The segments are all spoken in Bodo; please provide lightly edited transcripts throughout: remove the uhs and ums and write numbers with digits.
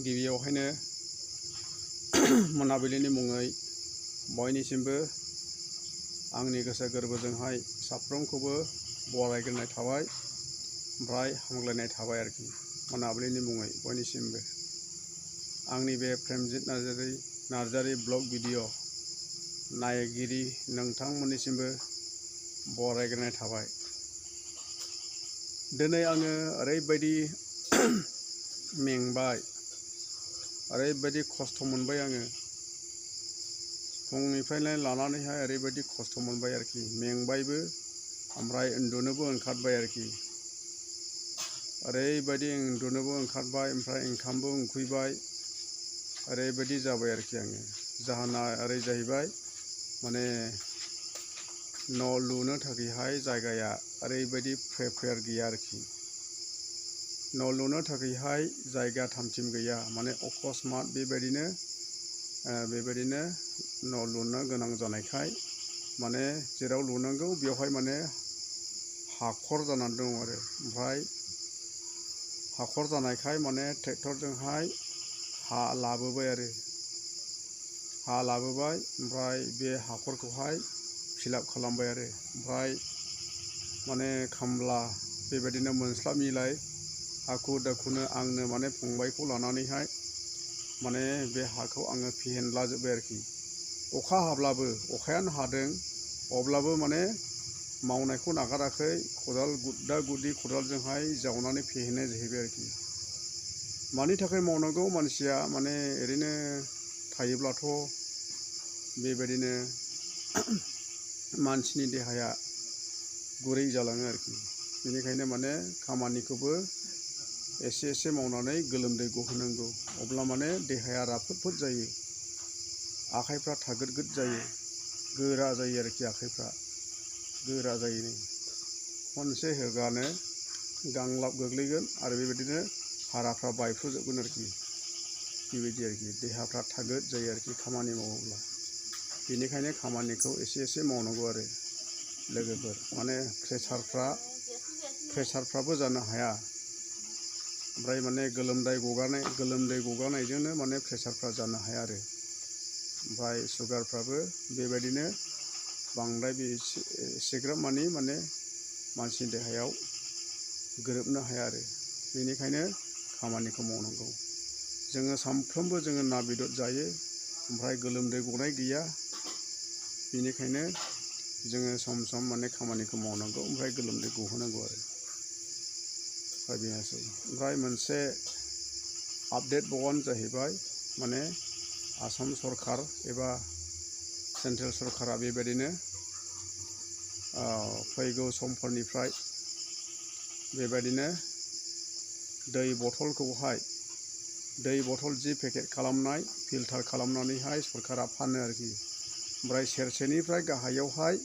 गिबियावहायनो मोनाबिलिनि मुङै बयनिसिमबो आंनि गोसो गोरबोजोंहाय साफ्रोमखौबो बरायग्रोनाय थाबाय ओमफ्राय हामग्लायनाय थाबाय आरोखि मोनाबिलिनि मुङै बयनिसिमबो आंनि बे प्रेमजित नार्जारी ब्लग भिडिअ नायगिरि नोंथांमोननिसिमबो बरायग्रोनाय थाबाय। दिनै आङो ओरैबायदि मेंबाय, ओरैबायदि खस्थ' मोनबाय आङो फुंनिफ्रायनो लानानैहाय ओरैबायदि खस्थ' मोनबाय आरोखि मेंबायबो ओमफ्राय उन्दुनोबो ओंखारबाय आरोखि ओरैबायदि उन्दुनोबो ओंखारबाय ओमफ्राय ओंखामबो उखैबाय ओरैबायदि जाबाय आरोखि आङो जाहोना ओरै जाहैबाय माने न' लुनो थाखायहाय जायगाया ओरैबायदि प्रिपेयार गैया आरोखि न' लुनो थाखायहाय जायगा थामथिम गैया माने अकस्मात बेबायदिनो न' लुनो गोनां जानायखाय माने जेराव लुनांगौ बेवहाय माने हाखर जानानै दं आरो ओमफ्राय हाखर जानायखाय माने ट्रेक्टरजोंहाय हा लाबोबाय ओमफ्राय बे हाखरखौहाय फिलाप खालामबाय आरो ओमफ्राय माने खामला बेबायदिनो मोनस्लाबैलाय हाखु दाखुनो आंनो माने फंबायखौ लानानैहाय माने बे हाखौ आङो फेहेनलाजोब्बाय आरोखि अखा हाब्लाबो अखायानो हादों अब्लाबो माने मावनायखौ नागाराखै खदाल गुद्दा गुदि खदालजोंहाय जावनानै फेहेननाय जाहैबाय आरोखि मानि थाखाय मावनांगौ मानसिया माने ओरैनो थायोब्लाथ' बेबायदिनो मानसिनि देहाया गुरै जालाङो आरोखि बेनिखायनो माने खामानिखौबो एसे मावनानै गोलोमदै गहोनांगौ अब्ला माने देहाया राफोद जायो आखाइफ्रा थागोद जायो गोरा जायो आरोखि आखाइफ्रा गोरा जायो नै खनसे होगानो गांलाब गोग्लैगोन आरो बेबायदिनो हाराफ्रा बायफ्रुजोबगोन आरोखि बेबायदि आरोखि देहाफ्रा थागोद जायो आरोखि खामानि मावोब्ला बेनिखायनो खामानिखौ एसे मावनांगौ आरो लोगोफोर माने प्रेसारफ्राबो जानो हाया ओमफ्राय माने गोलोमदै गगानायजोंनो माने प्रेसारफ्रा जानो हाया आरो ओमफ्राय सुगारफ्राबो बेबायदिनो बांद्राय एसेग्राब माने मानसिनि देहायाव गोरोबनो हाया आरो बेनिखायनो खामानिखौ मावनांगौ जोङो सानफ्रोमबो जोङो ना बेदर जायो ओमफ्राय गोलोमदै गनाय गैया बेनिखायनो जोङो सम माने खामानिखौ मावनांगौ ओमफ्राय गोलोमदै गहोनांगौ आरो बेनोसै ओमफ्राय मोनसे आपडेट बावनो जाहैबाय माने आसाम सरकार एबा सेन्ट्रेल सरकारा बेबायदिनो फैगौ समफोरनिफ्राय बेबायदिनो दै बथल जि पेकेट खालामनाय फिल्टार खालामनानैहाय सरकारा फानो आरोखि ओमफ्राय सेरसेनिफ्राय गाहायावहाय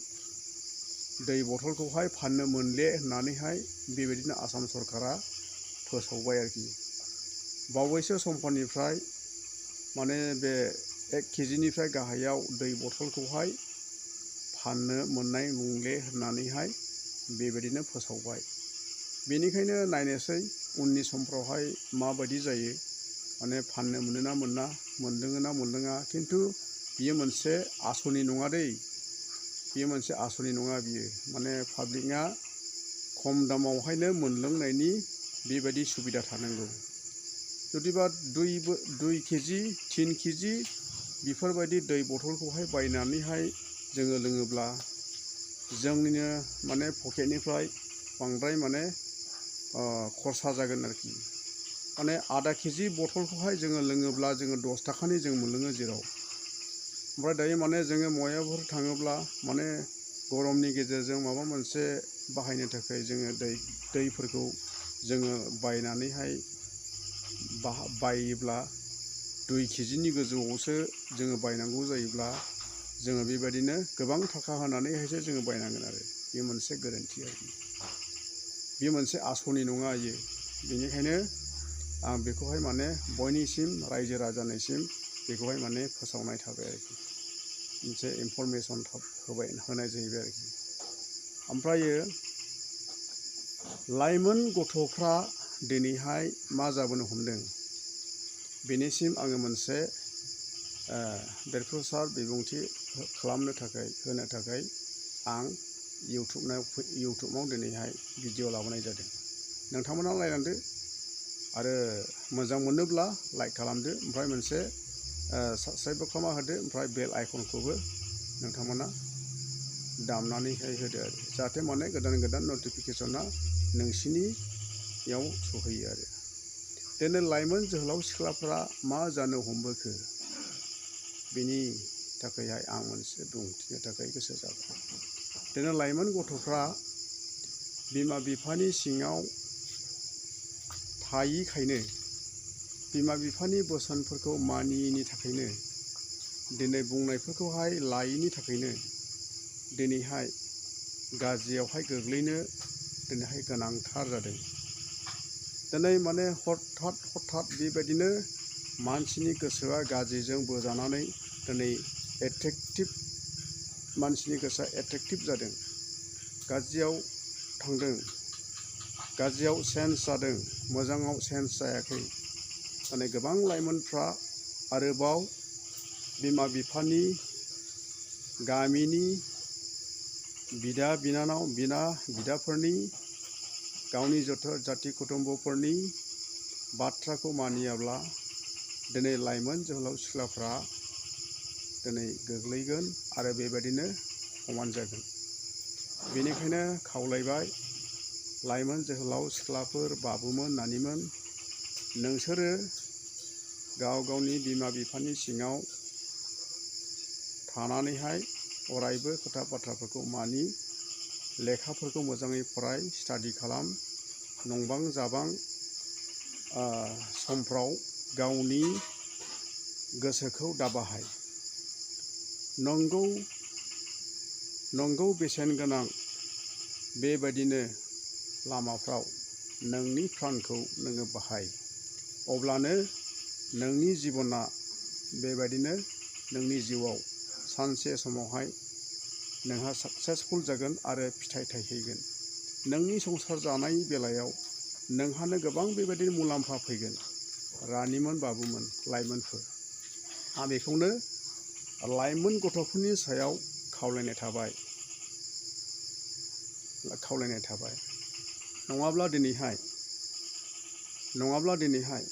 दै बथलखौहाय फाननो मोनले होननानैहाय बेबायदिनो आसाम सरकारा फोसावबाय आरोखि बावैसो समफोरनिफ्राय माने बे 1 केजिनिफ्राय गाहायाव दै बथलखौहाय फाननो मोननाय नंले होननानैहाय बेबायदिनो फोसावबाय बेनिखायनो नायनोसै उननि समफ्रावहाय माबायदि जायो माने फाननो मोनोना मोना मोनदोंना मोनलोङा खिन्थु बियो मोनसे आसनि नङा दै बियो मोनसे आसनि नङा बियो माने पाब्लिकआ खम दामावहायनो मोनलोंनायनि बेबायदि सुबिदा थानांगौ जुदिबा 2 केजि 3 केजि बेफोरबायदि दै बथलखौहाय बायनानैहाय जोङो लोङोब्ला जोंनिनो माने पकेटनिफ्राय बांद्राय माने खरसा जागोन आरोखि माने आधा केजि बथलखौहाय जोङो लोङोब्ला जोङो 10 थाखानि जों मोनलोङो जेराव ओमफ्राय दायो माने जोङो बहाबाफोर थाङोब्ला माने गरमनि गेजेरजों माबा मोनसे बाहायनो थाखाय जोङो दैफोरखौ जोङो बायनानैहाय बायोब्ला 2 केजिनि गोजौआवसो जोङो बायनांगौ जायोब्ला जोङो बेबायदिनो गोबां थाखा होनानैहायसो जोङो बायनांगोन आरो बे मोनसे गोरोन्थि आरोखि बे मोनसे आसनि नङा इयो बेनिखायनो आं बेखौहाय माने बयनिसिम रायजो राजानिसिम बेखौहाय माने फोसावनाय थाबाय आरोखि मोनसे इनफरमेसन होनाय जाहैबाय आरोखि ओमफ्रायो लाइमोन गथ'फ्रा दिनैहाय मा जाबोनो हमदों बेनिसिम आङो मोनसे बेरफुसार बिबुंथि होनो थाखाय आं इउटुबाव दिनैहाय भिडिअ लाबोनाय जादों। नोंथांमोना नायलांदो आरो मोजां मोनोब्ला लाइक खालामदो, ओमफ्राय मोनसे साबस्क्राइबबो खालामना होदो, ओमफ्राय बेल आइकनखौबो नोंथांमोना दामनानैहाय होदो आरो जाहाथे माने गोदान नटिफिकेसना नोंसिनियाव सहैयो आरो। दिनै लाइमोन जोहोलाव सिख्लाफ्रा मा जानो हमबोखो बेनि थाखायहाय आं मोनसे बुंथिनो थाखाय गोसो जाबाय। दिनै लाइमोन गथ'फ्रा बिमा बिफानि सिङाव थायिखायनो, बिमा बिफानि बोसोनफोरखौ मानियैनि थाखायनो, दिनै बुंनायफोरखौहाय लायैनि थाखायनो दिनैहाय गाज्रियावहाय गोग्लैनो दिनैहाय गोनांथार जादों। दिनै माने हथात बेबायदिनो मानसिनि गोसोआ गाज्रिजों बोजानानै दिनै मानसिनि गोसोआ एट्रेक्टिभ जादों, गाज्रियाव थांदों, गाज्रियाव चेन्ज जादों, मोजाङाव चेन्ज जायाखै। माने गोबां लाइमोनफ्रा आरोबाव बिमा बिफानि, गामिनि, बिदाफोरनि, गावनि जाथि कुटुम्बफोरनि बाथ्राखौ मानियाब्ला दिनै लाइमोन जोहोलाव सिख्लाफ्रा दिनै गोग्लैगोन आरो बेबायदिनो समान जागोन। बेनिखायनो खावलायबाय लाइमोन जोहोलाव सिख्लाफोर, बाबुमोन, नानिमोन, नोंसोरो गाव गावनि बिमा बिफानि सिङाव थानानैहाय अरायबो खोथा बाथ्राफोरखौ मानि, लेखाफोरखौ मोजाङै फराय, स्टाडि खालाम, नंबां जाबां समफ्राव गावनि गोसोखौ दाबाहाय। नंगौ बेसेन गोनां बेबायदिनो लामाफ्राव नोंनि प्राणखौ नोङो बाहाय, अब्लानो नोंनि जिबना बेबायदिनो नोंनि जिउआव सानसे समावहाय नोंहा साक्सेसफुल जागोन आरो फिथाइ थायहैगोन। नोंनि संसार जानाय बेलायाव नोंहानो गोबां बेबायदिनो मुलाम्फा फैगोन। रानिमोन, बाबुमोन, लाइमोनफोर, आं बेखौनो लाइमोन गथ'फोरनि सायाव खावलायनाय थाबाय। नङाब्ला दिनैहाय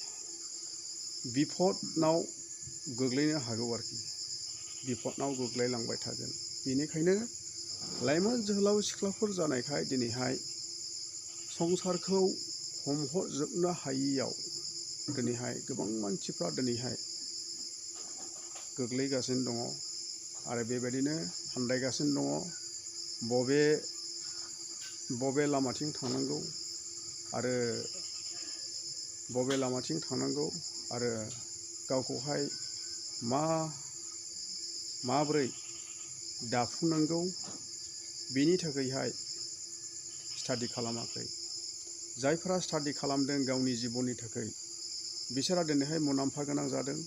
बिपदनाव गोग्लैनो हागौ आरोखि, बिपदनाव गोग्लैलांबाय थागोन। बेनिखायनो लाइमोन जोहोलाव सिख्लाफोर जानायखाय दिनैहाय संसारखौ हमहरजोबनो हायियाव दिनैहाय गोबां मानसिफ्रा दिनैहाय गोग्लैगासिनो दङ आरो बेबायदिनो आन्दायगासिनो दङ। बबे लामाथिं थांनांगौ आरो गावखौहाय माबोरै दाफुंनांगौ बेनि थाखायहाय स्टाडि खालामाखै। जायफोरा स्टाडि खालामदों गावनि जिबननि थाखाय, बिसोरहा दिनैहाय मुलाम्फा गोनां जादों,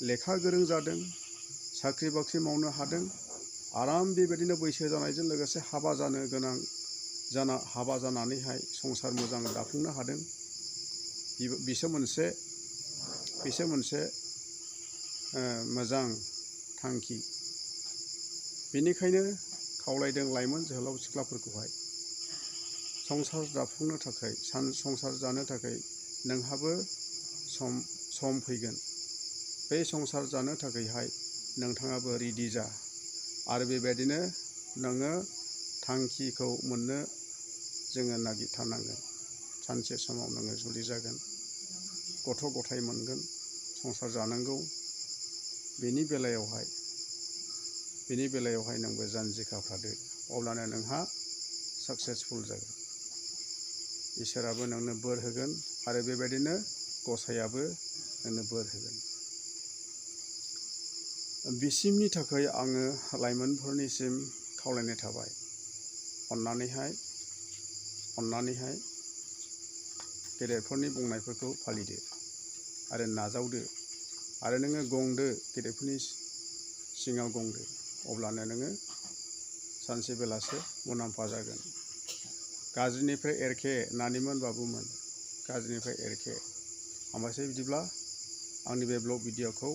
लेखा गोरों जादों, साख्रि बाख्रि मावनो हादों, आराम बेबायदिनो बैसो जानायजों लोगोसे हाबा जानानैहाय संसार मोजां दाफुंनो हादों। बिसोर मोनसे मोजां थांखि। बेनिखायनो खावलायदों लाइमोन जोहोलाव सिख्लाफोरखौहाय संसार दाफुंनो थाखाय, संसार जानो थाखाय नोंहाबो सम फैगोन। बे संसार जानो थाखायहाय नोंथाङाबो रेडि जा आरो बेबायदिनो नोङो थांखिखौ मोननो जोङो नागिरथारनांगोन। सानसे समाव नोङो जुलि जागोन, गथ' गथाय मोनगोन, संसार जानांगौ। बेनि बेलायावहाय नोंबो जानजि खाफ्रादो, अब्लानो नोंहा साक्सेसफुल जागोन। इसोराबो नोंनो बोर होगोन आरो बेबायदिनो गसाइयाबो नोंनो बोर होगोन। बिसिमनि थाखाय आङो लाइमोनफोरनिसिम खावलायनाय थाबाय, अननानैहाय गेदेरफोरनि बुंनायफोरखौ फालिदो आरो नाजावदो आरो नोङो गंदो, गेदेरफोरनि सिङाव गंदो, अब्लानो नोङो सानसे बेलासे मुलाम्फा जागोन। गाज्रिनिफ्राय एरखे नानिमोन, बाबुमोन, गाज्रिनिफ्राय एरखे। हामबायसै बिदिब्ला आंनि बे ब्लग भिडिअखौ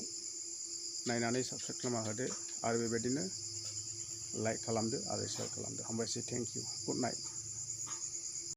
नायनानै साबस्क्राइब खालामना होदो आरो बेबायदिनो लाइक खालामदो आरो शेयार खालामदो। हामबायसै, थेंक इउ, गुड नाइट।